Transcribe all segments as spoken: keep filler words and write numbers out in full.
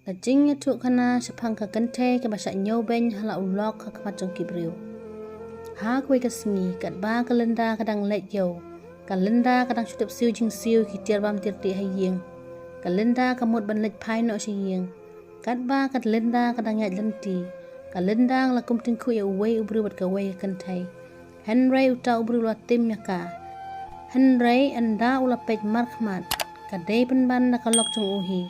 Ka jingïathuhkhana shaphang ka kynthei kaba shah ñiewbeiñ ha la u lok ha khmat jong ki briew. Ha kawei ka sngi, katba ka Linda ka dang leit ïew, ka Linda ka dang shu tip siew jingsiew ki tiar bam tiar tih ha ïing. Ka Linda ka mut ban leit phai noh sha ïing. Katba ka Linda ka dang ïaid lynti, ka Linda ka la kum tyngkhuh ïa uwei u briew bad kawei ka kynthei. Hynrei uta u briew u la tim ïa ka. Hynrei ynda u la peit markhmat, ka dei pynban da ka lok jong u hi.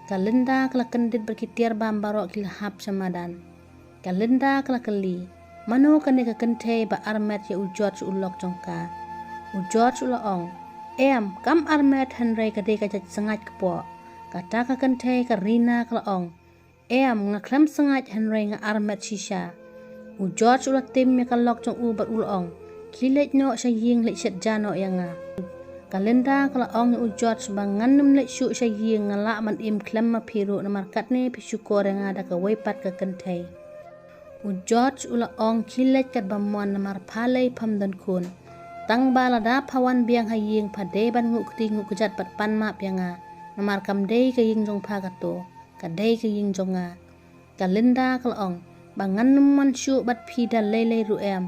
Ka Linda ka la kyndit bad ki tiar bam baroh ki la hap sha madan. Ka Linda ka la kylli, mano kane ka kynthei ba armet ïa u George u lok jong ka? U George u la ong, em, kam armet, hynrei ka dei ka jait sngaid kpoh. Kata ka kynthei ka Rina ka la ong, em, nga khlem sngaid, hynrei nga armet shisha. U George u la tim ïa ka lok jong u bad u la ong, khie leit noh sha ïing, leit shet ja noh ïa nga. Ka Linda ka la ong ïa u George ba ngan ym leit shuh sha ïing, nga lah ban im khlem ma phi ruh, namar katne phi shukor ïa nga da kawei pat ka kynthei. U George u la ong, khie leit katba mon, namar pha lei pham don khun. Tang ba lada pha wan biang ha ïing, pha dei ban nguh kti nguh kjat bad pan map ïa nga, namar kam dei ka ïing jong pha kato, ka dei ka ïing jong nga. Ka Linda ka la ong, ba ngan ym wan shuh bad phi da lei lei ruh em,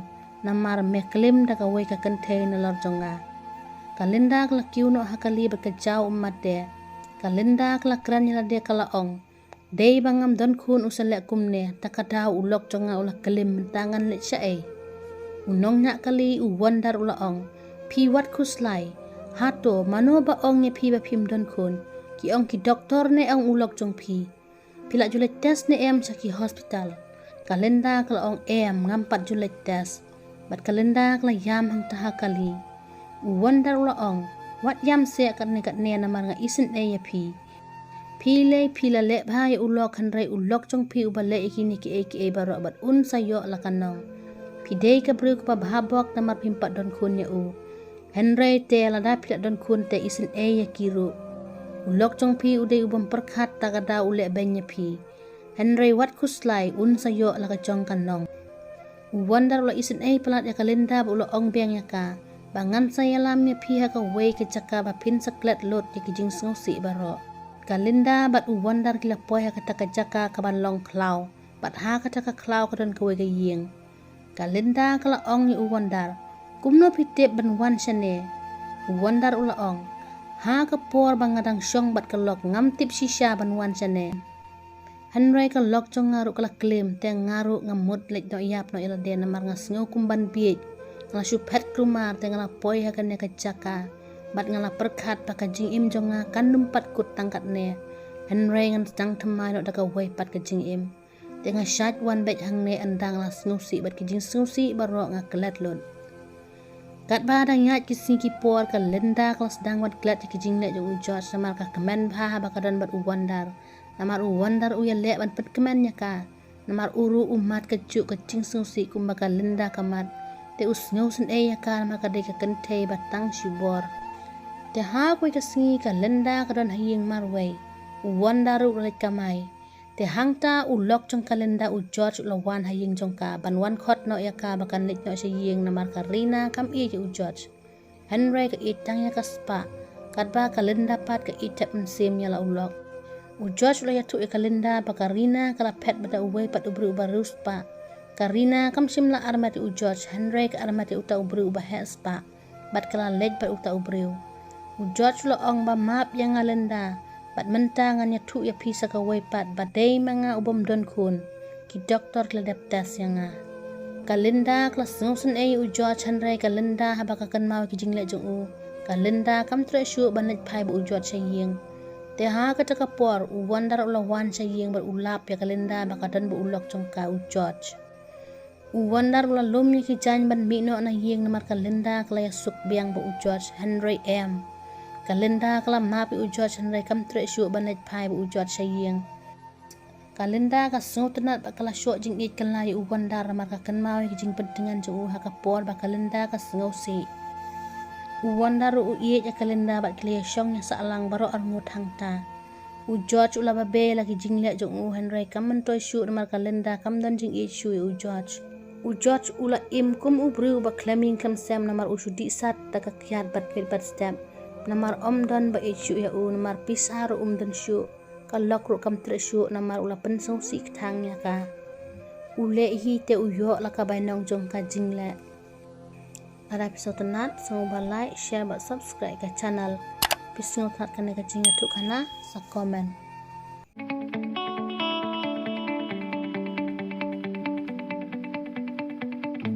namar me klim da kawei ka kynthei nalor jong nga. Ka Linda ka la kiew noh ha kali bad ka jaw ummat de. Ka Linda ka la kren ïa lade, ka la ong, dei ba ngam don khun u sa leh kumne, ta ka daw u lok jong nga u la klim, mynta ngan leit shaei? U nongñiah kali u Wonder u la ong, phi wat khuslai. Hato mano ba ong ïa phi ba phim don khun? Ki ong ki doktor ne ong u lok jong phi? Phi la ju leit test ne em sha ki hospital? Ka Linda ka la ong, em, ngam pat ju leit test. Bad ka Linda ka la ïam hangta ha kali. U Wonder u la ong, wat ïam seh katne katne, namar nga isynei ïa phi. Phi lei phi la leh bha ïa u lok, hynrei u lok jong phi uba leh ïa kine kiei kiei baroh bad un sa ïoh la ka nong. Phi dei ka briew kaba bha bok namar phim pat don khun ïa u. Hynrei te lada phi la don khun te isynei ïa ki ruh. U lok jong phi u dei u bym pyrkhat, ta ka daw u leh beiñ ïa phi. Hynrei wat khuslai, un sa ïoh la ka jong ka nong. U Wonder u la isynei palat ïa ka Linda bad u la ong biang ïa ka, ba ngan sa ïalam ïa phi ha kawei ka jaka ba phin sa klet lut ïa ki jingsngewsih baroh. Ka Linda bad u Wonder ki la poi ha kata ka jaka kaban long khlaw, bad ha kata ka khlaw ka don kawei ka ïing. Ka Linda ka la ong ïa u Wonder, kumno phi tip ban wan shane? U Wonder u la ong, ha ka por ba nga dang shong bad ka lok ngam tip shisha ban wan shane. Hynrei ka lok jong nga ruh ka la klim, te nga ruh nga mut leit noh ïap noh ïa lade, namar nga sngew kum ban bieit. Nga la shu phet kulmar, te nga la poi ha kane ka jaka. Bad nga la pyrkhat ba ka jingim jong nga kan ym pat kut tang katne. Hynrei ngan sdang thymmai noh da kawei pat ka jingim. Te nga shait wan beit hangne, ynda nga la sngewsih bad ki jingsngewsih baroh nga klet lut. Katba dang ïaid ki sngi ki por, ka Linda ka la sdang ban klet ïa ki jingleh jong u George, namar ka kmen bha haba ka don bad u Wonder. Namar u Wonder u ïaleh ban pynkmen ïa ka. Namar u ruh u mad kajuh ka jingsngewsih kumba ka Linda ka mad. Te u sngewsynei ïa ka namar ka dei ka kynthei ba tang shibor. Te ha kawei ka sngi ka Linda ka don ha ïing marwei. U Wonder ruh u la leit kamai. Te hangta u lok jong ka Linda u George u la wan ha ïing jong ka ban wan khot noh ïa ka ba kan leit noh sha ïing, namar ka Rina kam ïeit ïa u George. Hynrei ka ïeit tang ïa ka spah. Katba ka Linda pat ka ïeit tep mynsiem ïa la u lok. U George u la ïathuh ïa ka Linda ba ka Rina ka la phet bad uwei pat u briew uba riewspah. Ka Rina kam shym la armet ïa u George, hynrei ka armet ïa uta u briew uba heh spah. Bad ka la leit bad uta u briew. U George u la ong ba map ïa nga Linda, bad mynta ngan ïathuh ïa phi sa kawei pat ba dei ma nga u bym don khun. Ki doktor ki la dep test ïa nga. Ka Linda ka la sngewsynei ïa u George, hynrei ka Linda haba ka kynmaw ïa ki jingleh jong u, ka Linda kam treh shuh ban leit phai bad u George sha ïing. Te ha kata ka por u Wonder u la wan sha ïing bad u lap ïa ka Linda ba ka don bad u lok jong ka u George. U Wonder u la lum ïa ki jaiñ ban mih noh na ïing namar ka Linda ka la ïasuk biang bad u George, hynrei em. Ka Linda ka la map ïa u George, hynrei kam treh shuh ban leit phai bad u George sha ïing. Ka Linda ka sngewtynnat bad ka la shoh jingïeit kylla ïa u Wonder namar ka kynmaw ïa ki jingpyntngen jong u ha ka por ba ka Linda ka sngewsih. U Wonder ruh u ïeit ïa ka Linda bad ki la ïashong ïasahlang baroh arngut hangta. U George u la babe la ki jingleh jong u, hynrei kam myntoi shuh namar ka Linda kam don jingïeit shuh ïa u George. U George u la im kum u briew uba khlem ïing khlem sem namar u shu dih sat da ka kiad bad miet bad step. Namar ym don ba ïeit shuh ïa u, namar pisa ruh um don shuh. Ka lok ruh kam treh shuh namar u la pynsngewsih kthang ïa ka. U leh hi te u ïoh la ka bainong jong ka jingleh. Lada phi sngewtynnat, sngewbha like, share bad subscribe ka channel. Phi sngewtynnat kane ka jingïathuhkhana, sa comment.